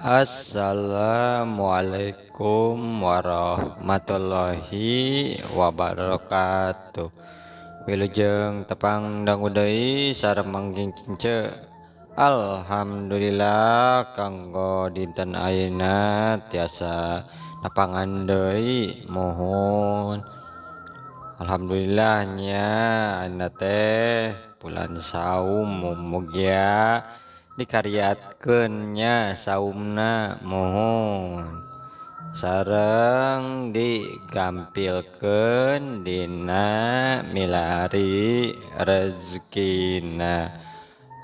Assalamualaikum warahmatullahi wabarakatuh. Wilujeng tepang dangu deui sareng mangging cince. Alhamdulillah kanggo dinten ayeuna tiasa napangan deui muhun. Alhamdulillah nya ayeuna teh bulan saum mugia dikariatkeun nya saumna muhun. Sareng digampilkeun dina milari rezekina.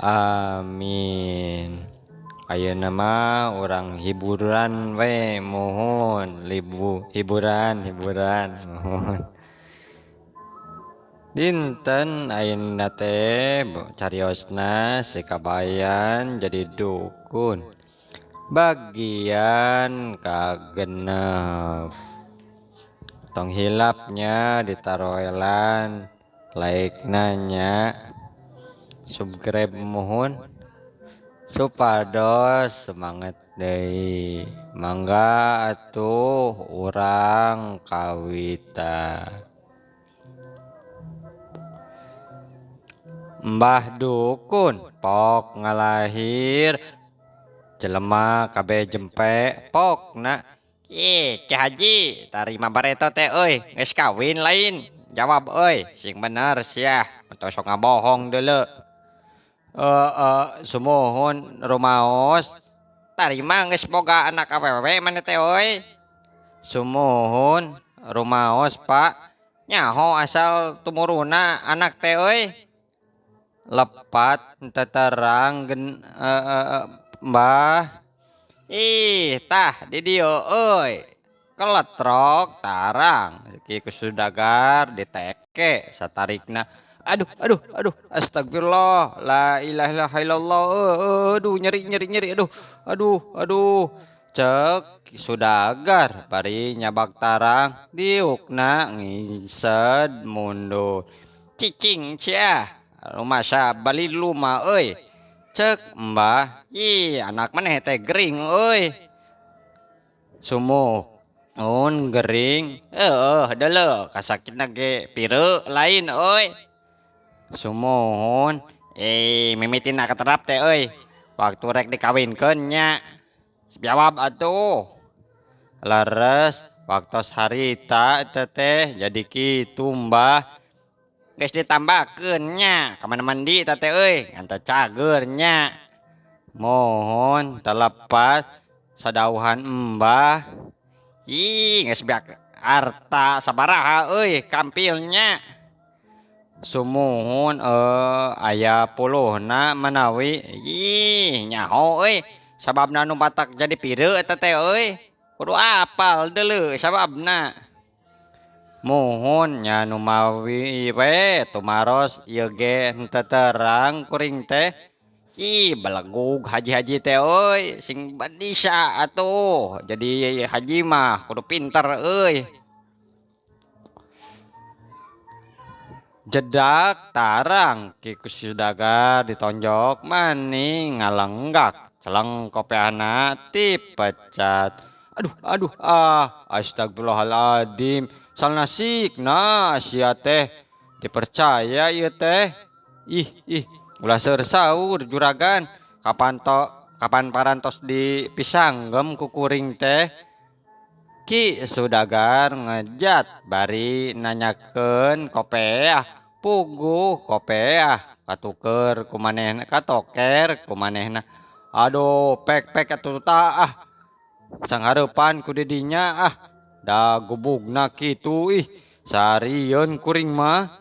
Amin. Ayeuna mah urang hiburan we muhun, hiburan muhun. Dinten ayeuna teh cariosna si Kabayan jadi dukun bagian kagenep. Tong hilapnya ditaroelan, like nanya, subscribe muhun supados semangat deui. Mangga atuh urang kawita. Mbah dukun pok ngalahir jelema kabeh jempe pokna. Ih, Ki Haji, tarima bareto teh euy, geus kawin lain. Jawab euy, sing bener sia, tong sok ngabohong deuleu. Sumuhun rumaos. Tarima geus boga anak awewe maneh teh euy. Sumuhun rumaos, Pak. Nyaho asal tumuruna anak teh euy. Lepat teterang gen Mbah. Ih, tah di dieu euy. Keletrok tarang Ki Kusudagar diteke satarikna. Aduh aduh aduh, astagfirullah, la ilaha illallah. Aduh nyeri nyeri nyeri, aduh aduh aduh. Cek Sudagar bari nyabak tarang diukna ngised mundur. Cicing sia. Rumasa bali luma euy. Cek Mbah, ih anak maneh teh gering euy. Sumuhun gering. Heueuh deuleu kasakitna ge pireu lain euy. Sumuhun, mimitina katerap teh euy. Waktu rek dikawinkeun nya. Jawab atuh. Leres waktos harita eta teh jadi kitu Mbah. Geus ditambahkeun nya, ka mana mandi ta teh euy, ngan teu cager nya. Mohon telepas sadauhan Mbah. Ih, geus beak harta sabaraha euy kampilnya. Sumuhun aya puluhna manawi. Ih, nyaho euy, sababna nu batak jadi pireu eta teh euy. Kudu apal deuleu sababna. Muhun nya nu mawi we tumaros ieu ge henteu terang kuring teh. Ih, belegug haji-haji teh euy, sing badisa atuh. Jadi haji mah kudu pinter euy. Jedak tarang Ki Kusudagar ditonjok maning ngalenggak celeng kopeana dipecat. Aduh aduh ah, astagfirullahaladzim. Salnasik nah sia teh dipercaya ieu teh. Ih ih, ulah seur saur juragan. Kapan to kapan parantos dipisanggem ku kuring teh. Ki Sudagar ngejat bari nanyakeun kopeah, puguh kopeah katuker ku manehna, katoker ku manehna. Aduh, pek-pek atuh ta ah. Sanghareupan ku didinya ah. Da gubugna kitu ih, sarieun kuring mah.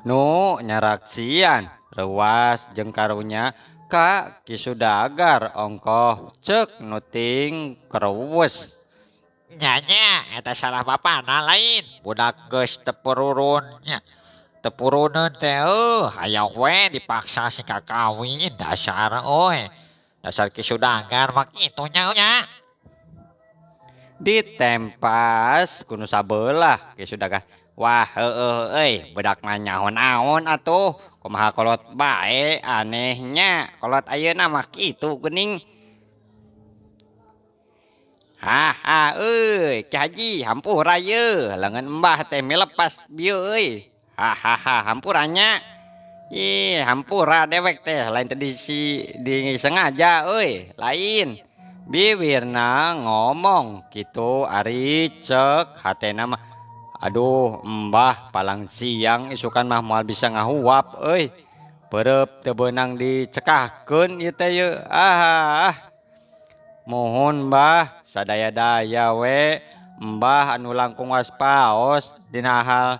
Nu nyaraksian reuas jeung karunya ka Ki Sudagar ongkoh ceuk nuting keruwes. Nya eta salah bapana lain, budak geus teu pururun nya. Teu puruneun teh eueuh, hayang we dipaksa sing kakawin dasar euy. Dasar Ki Sudagar mah kitu nya nya. Ditempas ku nu sabelah Ki Sudagar. Wah heueuh euy, budak mah nyaho-naon atuh, kumaha kolot bae anehnya, kolot ayeuna mah kitu geuning. Haha euy Ki Haji hampura yeuh leungeun embah teh milepas bieu euy. Hahaha hampura nya. Ih hampura dewek teh lain teh disengaja euy, lain. Biwirna ngomong kitu ari cek hatena mah aduh embah palang siang isukan mah moal bisa ngahuap euy. Perep teu beunang dicekahkeun ieu teh yeuh. Ah. Mohon mbah sadaya-daya we mbah anu langkung waspaos dina hal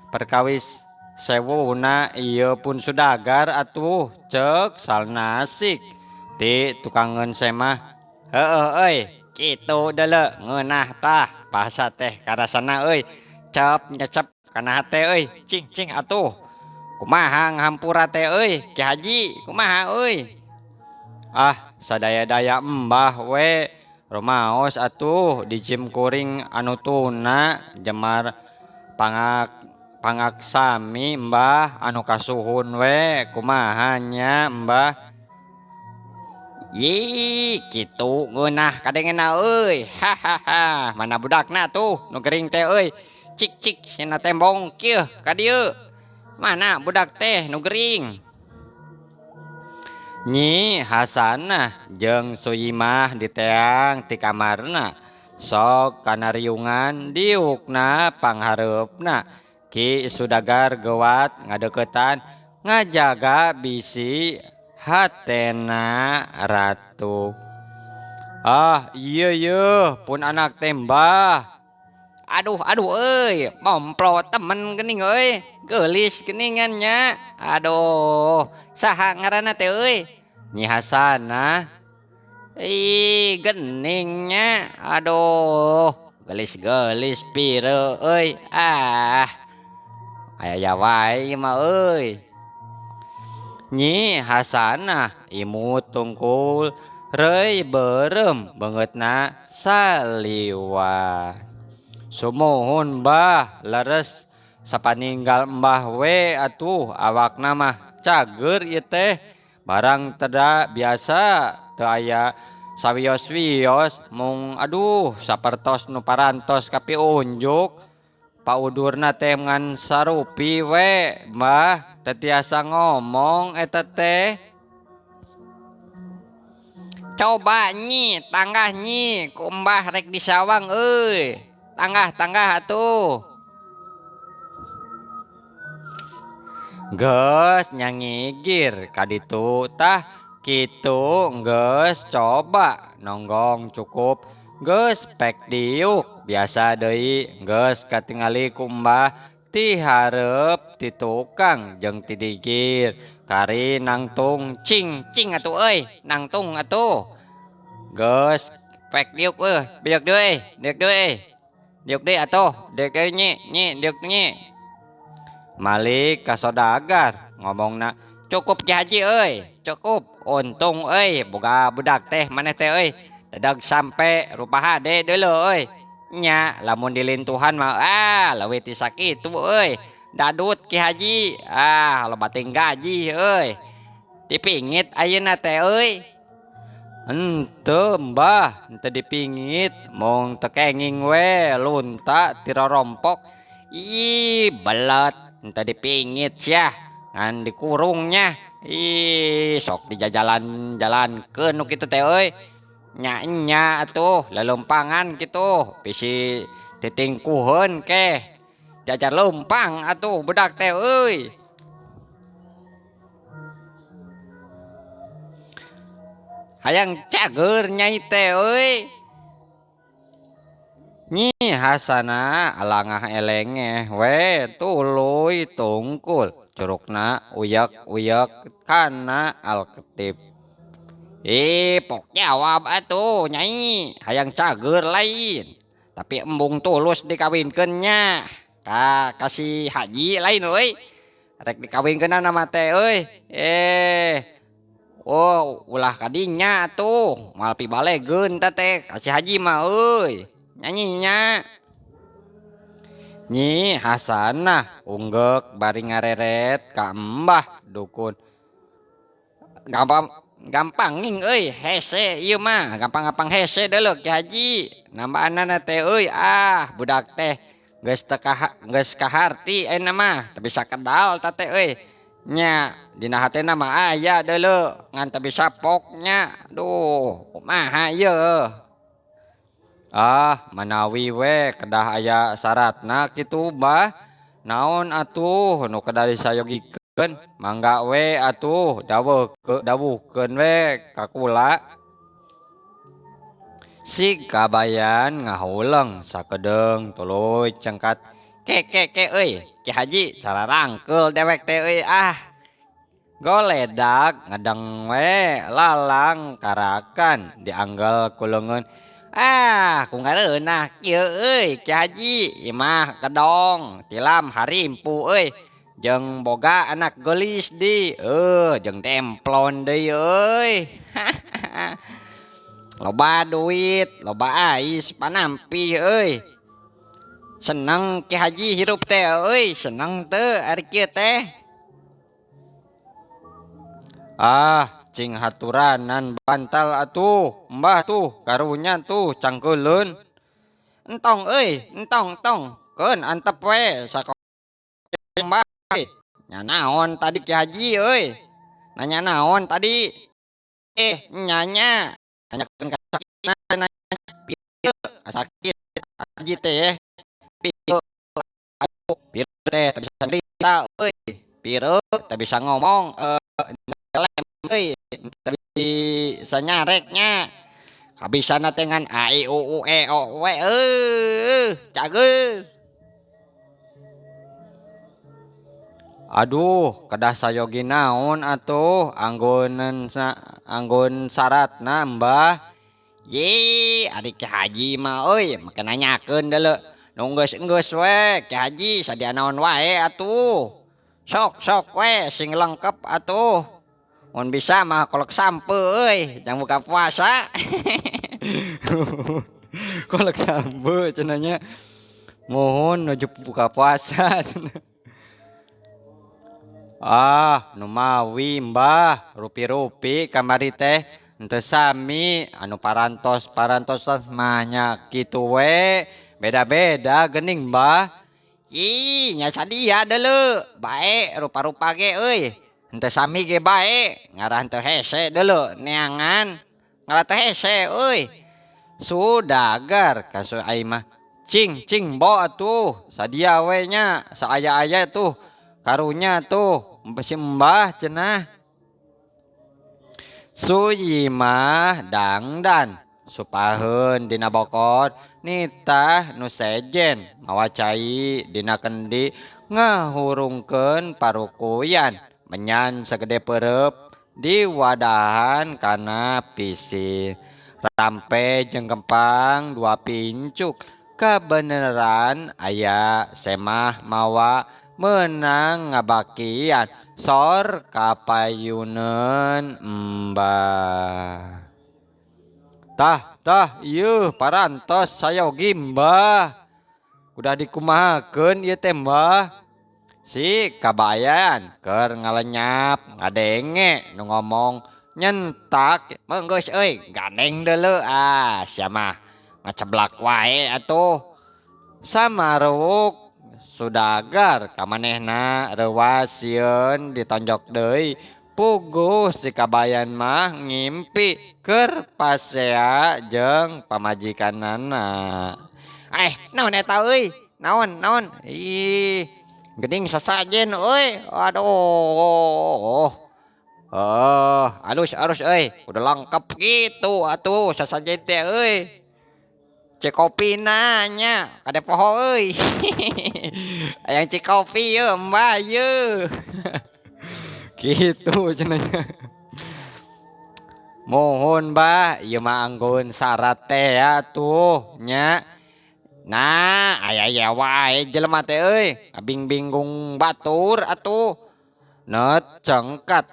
perkawis sewuna ieu pun sudagar atuh cek salnasik ti tukangeun semah. Heueuh euy kitu deuleu ngeunah tah bahasa teh karasana euy cep nyecep kana hate euy cing cing atuh kumaha ngahampura teh euy Ki Haji kumaha euy. Ah sadaya-daya embah we rumaos atuh dijim kuring anu tuna jemar pangaksami mbah anu kasuhun we kumaha nya mbah. Ih kitu ngeunah kadengena euy. Hahaha mana budakna tuh nu gering teh euy. Cik cik sina tembong kieu ka dieu. Mana budak teh nu gering. Nyi Hasanah jeung Suyimah diteang ti kamarna sok kana riungan diukna panghareupna. Ki Sudagar gewat ngadeuketan ngajaga bisi hatena ratu. Ah ieu yeuh pun anak teh mbah. Aduh aduh euy momplo temen geuning euy geulis geuningan nya. Aduh saha ngaranna teh euy? Nyi Hasanah. Ih geningnya aduh gelis-gelis pire euy. Ah aya wae mah euy. Nyi Hasanah imut tungkul reuy beureum beungeutna saliwat. Sumuhun mbah leres sapaninggal mbah we atuh awakna mah cager ieu teh barang teda biasa teu aya sawios-wios mung aduh sapertos nu parantos kapiunjuk paudurna teh ngan sarupi we mbah teu tiasa ngomong eta teh. Coba nyi tanggah nyi ku mbah rek disawang euy. Tanggah tanggah atuh. Geus nyangigir kaditu tah kitu geus coba nonggong cukup geus pek diuk biasa deui geus katingali ku mbah ti hareup ti tukang jeung ti digir kari nangtung cing cing atuh euy nangtung atuh geus pek diuk euy diuk deui diuk deui diuk deui atuh diuk deui nyi nyi diuk nyi. Malik ka sodagar ngomongna cukup Ki Haji euy cukup untung euy boga budak teh maneh teh euy dedag sampe rupa hade deuleu euy nya lamun dilintuhan mah ah leuwih ti sakitu euy dadut Ki Haji ah loba ting gaji euy dipingit ayeuna teh euy. Henteu mbah henteu dipingit mung teu kenging we lunta ti rorompok ih belet henteu dipingit sia ngan dikurungnya ih sok dijajalan-jalankeun nu kitu teh euy nya nya atuh lelumpangan kitu bisi titingkuheun ke jajar leumpang atuh budak teh euy. Hayang cager nyai teh euy. Nyi Hasanah alangah elengeh we tuluy tungkul curugna uyak-uyak kana alketip. Ih pok jawab atuh nyai hayang cager lain tapi embung tulus dikawinkeun nya ka kasih haji lain euy rek dikawinkeunna mah teh euy. Oh ulah kadinya atuh moal pibalegeun teh teh kasih haji mah euy nyanyinya. Nyi Hasanah unggeuk bari ngareret ka embah dukun. Gampang Gampang ning euy hese ieu mah gampang-gampang hese deuleu Ki Haji. Nambaanana teh euy ah budak teh geus teu geus kaharti ayeuna mah teu bisa kedal ta teh euy. Nya dina hatena mah aya deuleu ngan teu bisa poknya. Duh kumaha ieu. Ah manawi we kedah aya syaratna kitu Bah. Naon atuh nu kedah disayogikeun mangga we atuh dawuhkeun we ka kula. Si Kabayan ngahuleng sakedeung tuluy cengkat ke ke ke euy Ki Haji cararangkeul dewek teh euy ah. Goledak ngedeng we lalang karakan dianggel ku leungeun. Ah ku ngareunah kieu euy Ki Haji imah kedong tilam harimpu euy jeung boga anak geulis di jeung templon deui euy. Loba duit loba ais panampi euy. Seneng Ki Haji hirup teh euy seneng teu ari kieu teh. Ah cing haturanan bantal atuh mbah tuh karunya tuh cangkeuleun. Entong euy entong tong keun antep we sakola mbah. Nya naon tadi Ki Haji euy. Nanya naon tadi? Nyanya nanyakeun ka sakitna pieu sakit Haji teh pieu pieu teh teu bisa cerita euy pieu teu bisa ngomong lem euy teu bisa nyareknya kabisana teh ngan a i u u e o w cageul. Aduh kedah sayogi naon atuh anggon syaratna Mbah. Ye ari Ki Haji mah euy make nanyakeun deuleu nu geus-geus we Ki Haji sadia naon wae atuh. Sok sok we sing lengkep atuh. Mun bisa mah kolak sampe euy jang buka puasa. Kolak sampe cenah nya. Mohon nuju buka puasa cenah. Ah nu mawi Mbah rupi-rupi kamari teh henteu sami anu parantos-parantos mah nya kitu we beda-beda geuning Mbah. Ih nya sadia deuleu bae rupa-rupa ge euy henteu sami ge bae ngarah henteu hese deuleu neangan ngarah teu hese euy. Sudagar kasu ai mah cing cing bo atuh sadia we nya saaya-aya tuh karunya tuh si Mbah cenah. Suyi mah dangdan supaheun dina bokor nitah nu sejen mawa cai dina kendi ngahurungkeun parukuyan menyan sagede perep diwadahan kana pisin rampe jeung kempang dua pincuk kabeneran aya semah mawa menang ngabakian sor kapayuneun Mbah. Tah tah ieu parantos sayogi Mbah. Udah dikumahakeun ieu teh Mbah. Si Kabayan keur ngalenyap ngadenge nu ngomong nyentak menggeus euy gandeng deuleu ah sia mah ngaceblak wae atuh. Samaruk sudagar kamanehna reuwas sieun ditonjok deui puguh si Kabayan mah ngimpi keur pasea jeung pamajikanana. Naon eta euy? Naon naon? Ih geuning sasajen euy. Aduh. Alus alus euy, udah lengkap gitu atuh sasajen teh euy. Cek kopi nanya kade poho euy. Hayang cek kopi ye Mbah ye. Gitu cenah. Mohon Mbah ieu mah anggon syarat teh atuh nya. Nah aya aya wae jelema teh euy ngabing-binggung batur atuh. Net cengkat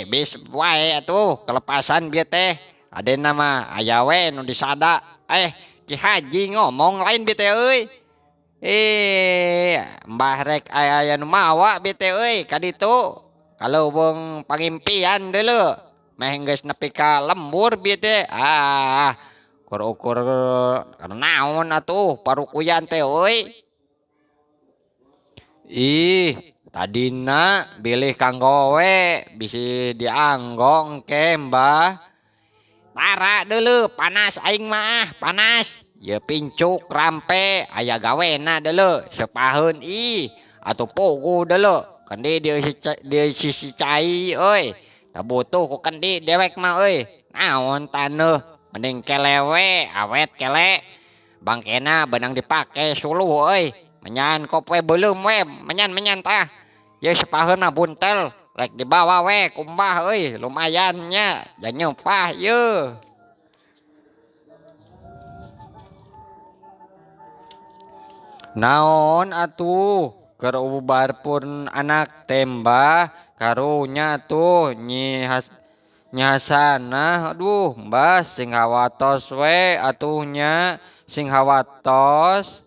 bis wae atuh kelepasan bieu teh. Adena mah aya we nu disada. Ki Haji ngomong lain bieu teh euy. Mbah rek aya nu mawa bieu teh euy ka ditu. Kaleuweung pangimpian deuleu. Meh geus nepi ka lembur bieu teh. Ah, ukur-ukur naon atuh parukuyan teh euy. Ih, tadina bilih kanggo we bisi dianggo engke Mbah. Tara deuleu panas aing mah, panas. Ieu pincuk rampe aya gawena deuleu sepaheun ih atuh puguh deuleu. Kendi dieusi cai euy. Teu butuh ku kendi dewek mah euy. Naon taneuh mending kele we awet kele. Bangkena beunang dipake suluh euy. Menyan kop we beuleum we menyan-menyan tah. Ieu sepaheun mah buntel rek dibawa we ku mbah euy lumayan nya janyepah ieu. Naon atuh keur ubar pun anak teh Mbah karunya atuh Nyi Hasanah aduh Mbah sing hawatos we atuh nya sing hawatos.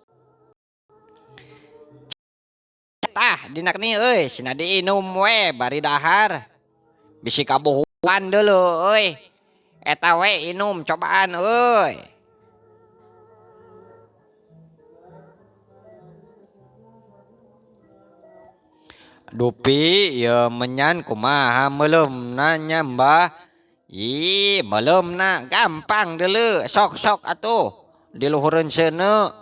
Tah dina keni euy sina diinum we bari dahar bisi kabuhuan deuleu euy eta we inum cobaan euy. Dupi ieu menyan kumaha meuleumna nya Mbah. Ih meuleumna gampang deuleu sok-sok atuh diluhureun seuneu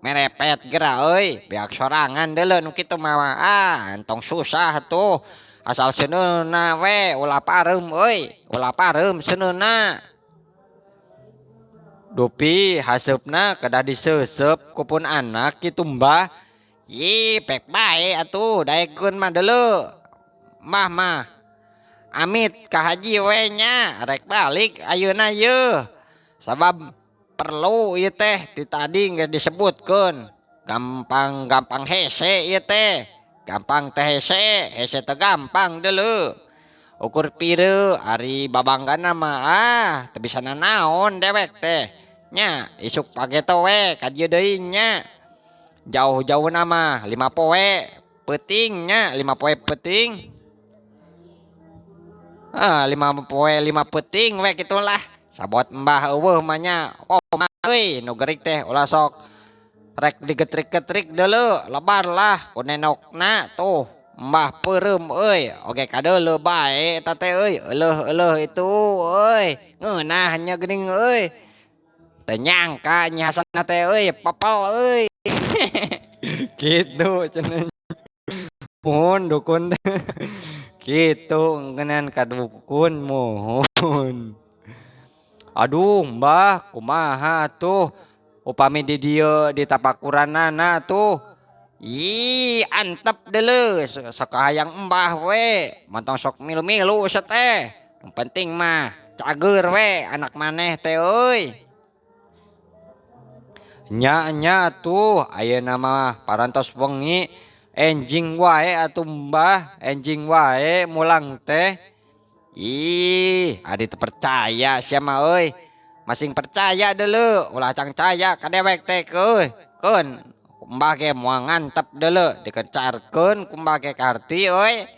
merepet geura euy beak sorangan deuleu nu kitu mah ah entong susah atuh asal seuneuna we ulah pareum euy ulah pareum seuneuna. Dupi haseupna kedah diseuseup ku pun anak kitu Mbah. Ih pek bae atuh daekeun mah deuleu. Mbah mah amit ka haji we nya rek balik ayeuna yeuh. Sabab perlu ieu teh ti tadi geus disebutkeun. Gampang-gampang hese ieu teh. Gampang teh hese, hese teh gampang deuleu. Ukur pireuk ari babanggana mah ah teu bisa nanaon dewek teh. Nya isuk pageto we ka dieu deui nya. Jauh-jauh nama 5 poe peuting nya 5 poe peuting. Ah 5 poe 5 peuting we kitulah. Sabot mbah eueuh mah nya. Oh mah euy nu gerik teh ulah sok rek digetrik-getrik deuleu lebar lah ku nenokna tuh mbah peureum euy oge kadeuleu bae eta teh euy euleuh-euleuh itu euy ngeunah nya geuning euy. Teu nyangka Nyi Hasanah teh euy pepel euy. Gitu cenah. Muhun dukun teh. Kitu ngeunaan ka dukun muhun. Aduh Mbah kumaha atuh upami di dieu ditapakuranana atuh. Ih antep deuleu sok hayang mbah we montong sok milu-milu teh. Nu penting mah cager we anak maneh teh euy. Nya-nya atuh ayeuna mah parantos wengi enjing wae atuh Mbah, enjing wae mulang teh. Ih, adi teu percaya sia mah euy. Masing percaya deuleu, ulah cangcaya ka dewek teh euy. Keun Mbah ge moal ngantep deuleu, dikecarkeun ku Mbah ge kaharti euy.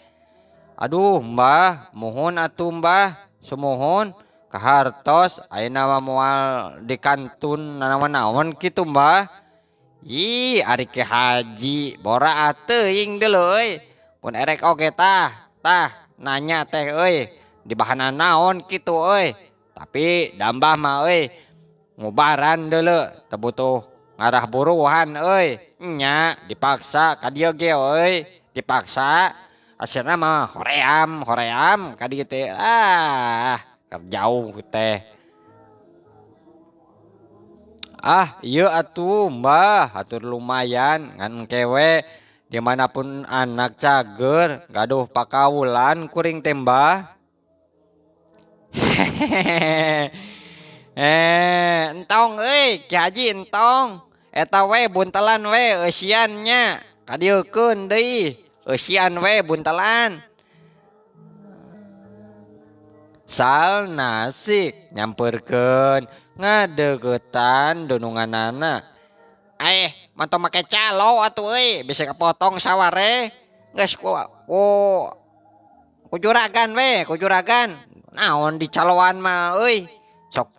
Aduh Mbah, muhun atuh Mbah, sumuhun. Kahartos ayeuna mah moal dikantun nanaon-naon kitu Mbah. Ih, ari Ki Haji boraa teuing deuleu euy. Pun erek oge tah, tah nanya teh euy, dibahanan naon kitu euy. Tapi da Mbah mah euy ngubaran deuleu, teu butuh ngarah buruhan euy. Nya dipaksa ka dieu ge euy, dipaksa. Asirna mah hoream, hoream ka dieu teh. Ah, jauh teh. Ah, ieu atuh Mbah, atur lumayan ngan engke we dimanapun anak cager gaduh pakawulan kuring teh Mbah. Entong euy, Ki Haji entong. Eta we buntelan we eusian nya. Kadieukeun deui, eusian we buntelan. Sal nasik nyamperkeun ngadeukeutan dununganana. Mantong make calo atuh euy, bisa kepotong saware. Geus ku juragan we, ku juragan. Naon dicaloan mah euy. Sok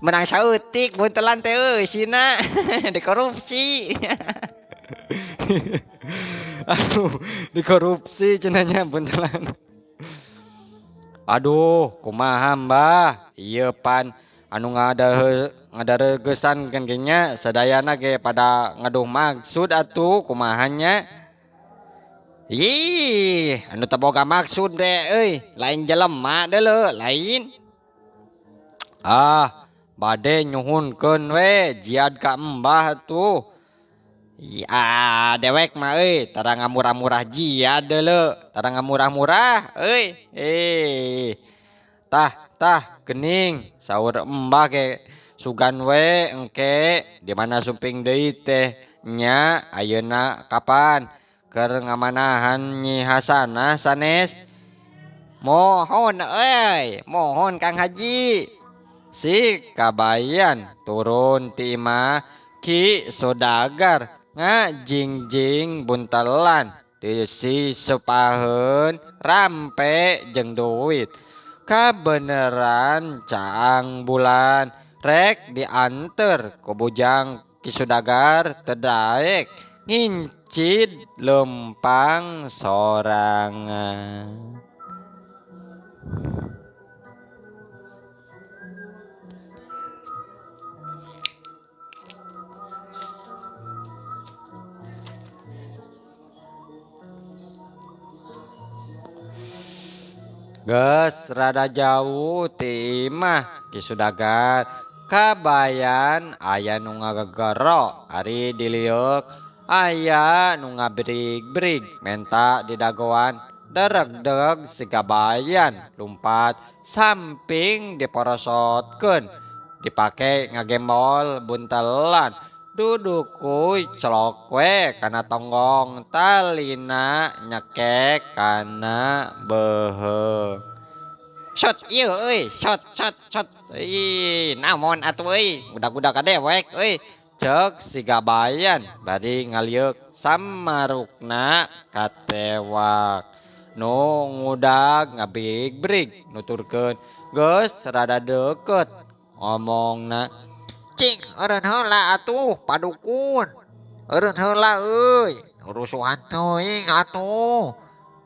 menang saeutik buntelan teh euy sina dikorupsi. Aduh, dikorupsi cenah nya buntelan. Aduh, kumaha Mbah? Ieu pan anu ngadaregesan kan ge nya sadayana ge pada ngaduh maksud atuh kumaha nya. Ih, anu teu boga maksud teh euy, lain jelema deuleu, lain. Ah, bade nyuhunkeun we jiad ka Mbah atuh. Ya, dewek mah euy, tara ngamurah-murah jiad deuleu, tara ngamurah-murah euy. Tah, tah geuning saur Mbah ge sugan we engke di mana sumping deui teh nya ayeuna kapan keur ngamanahan Nyi Hasanah sanes. Mohon euy, mohon Kang Haji. Si kabayan turun ti imah Ki Sodagar ngajingjing buntelan diisi sepaheun rampe jeung duit. Kabeneran caang bulan rek dianter ku bujang Ki Sodagar teu daek ngincid lempang sorangan. Geus rada jauh ti imah Ki Sodagar kabayan aya nu ngagegero ari dilieuk aya nu ngabrig-brig menta didagoan dereg-dereg siga bayan lumpat samping diporosotkeun dipake ngagembol buntelan dudukuy celok we kana tonggong talina nyekek kana beuheung. Shot ieu euy, shot shot shot. Ih, naon atuh euy, budak-budak ka dewek euy. Ceuk siga bayan bari ngalieuk samarukna katewak. Nu ngudag ngabrig-brig nuturkeun geus rada deukeut ngomongna. Cing, eureun heula atuh padukun. Eureun heula euy, rusuhan teuing atuh.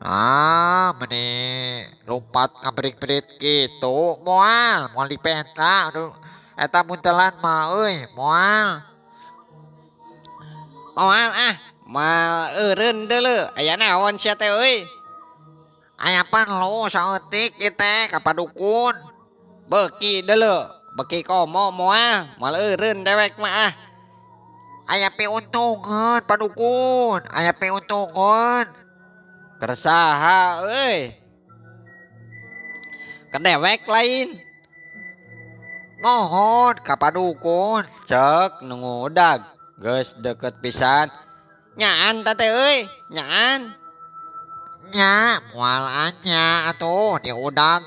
Ah, meni lompat ngabrik-brik kitu moal, moal dipenta aduh. Eta buntelan mah euy, moal. Moal ah, moal eureun deuleu. Aya naon sia teh euy? Aya perlu saeutik ieu teh ka padukun. Beuki deuleu. Beki komo moal, moal eureun dewek mah ah. Aya piuntungeun padukun, aya piuntungeun. Keur saha euy? Ke dewek lain. Mohon ka padukun. Ceuk nu ngudag geus deukeut pisan. Nyaan ta teh euy, nyaan. Nya, moal anya atuh diudag.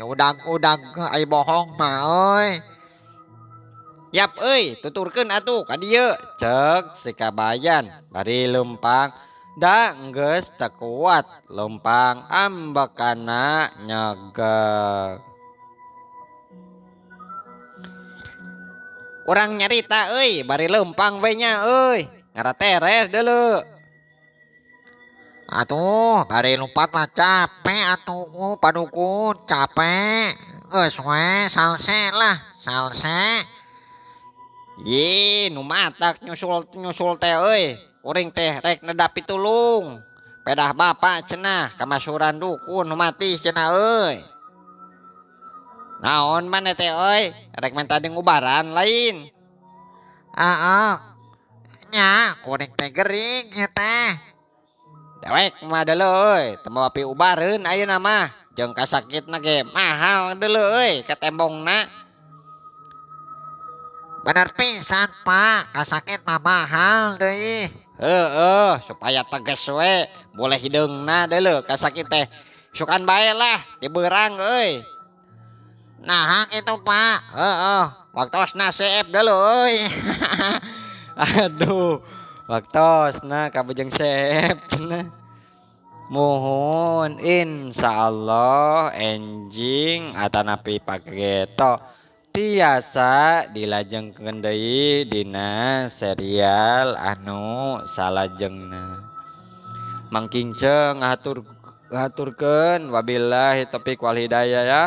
Udag-udag ai bohong mah euy. Yap euy, tuturkeun atuh ka dieu. Ceuk si kabayan bari leumpang da geus teu kuat leumpang ambekana nyegek. Urang nyarita euy bari leumpang we nya euy, ngaratereh deuleu. Atuh, bari lompat mah capek atuh padukun, capek. Geus we salse lah, salse. Ye, nu matak nyusul teh euy. Kuring teh rek nedapi tulung. Pedah bapak cenah kamasuran dukun nu mati cenah euy. Naon maneh teh euy, rek menta ngubaran lain. Heeh. Nya, kuring teh gering ieu teh. Dewek mah deuleu euy, teu mawa piubareun ayeuna mah. Jeung kasakitna ge mahal deuleu euy katembongna. Bener pisan Pak, kasakit mah mahal deui. Heueuh, supaya tegas we, boleh hideungna deuleu kasakit teh. Sukan bae lah dibeurang euy. Naha kitu Pak? Heueuh, waktosna seep deuleu euy. Aduh. Waktosna kabujeng seep cenah. Muhun, insyaallah enjing atanapi pageto tiasa dilajengkeun deui dina serial anu salajengna. Mang Kinceng ngahatur ngahaturkeun, wabillahi taufik wal hidayah ya.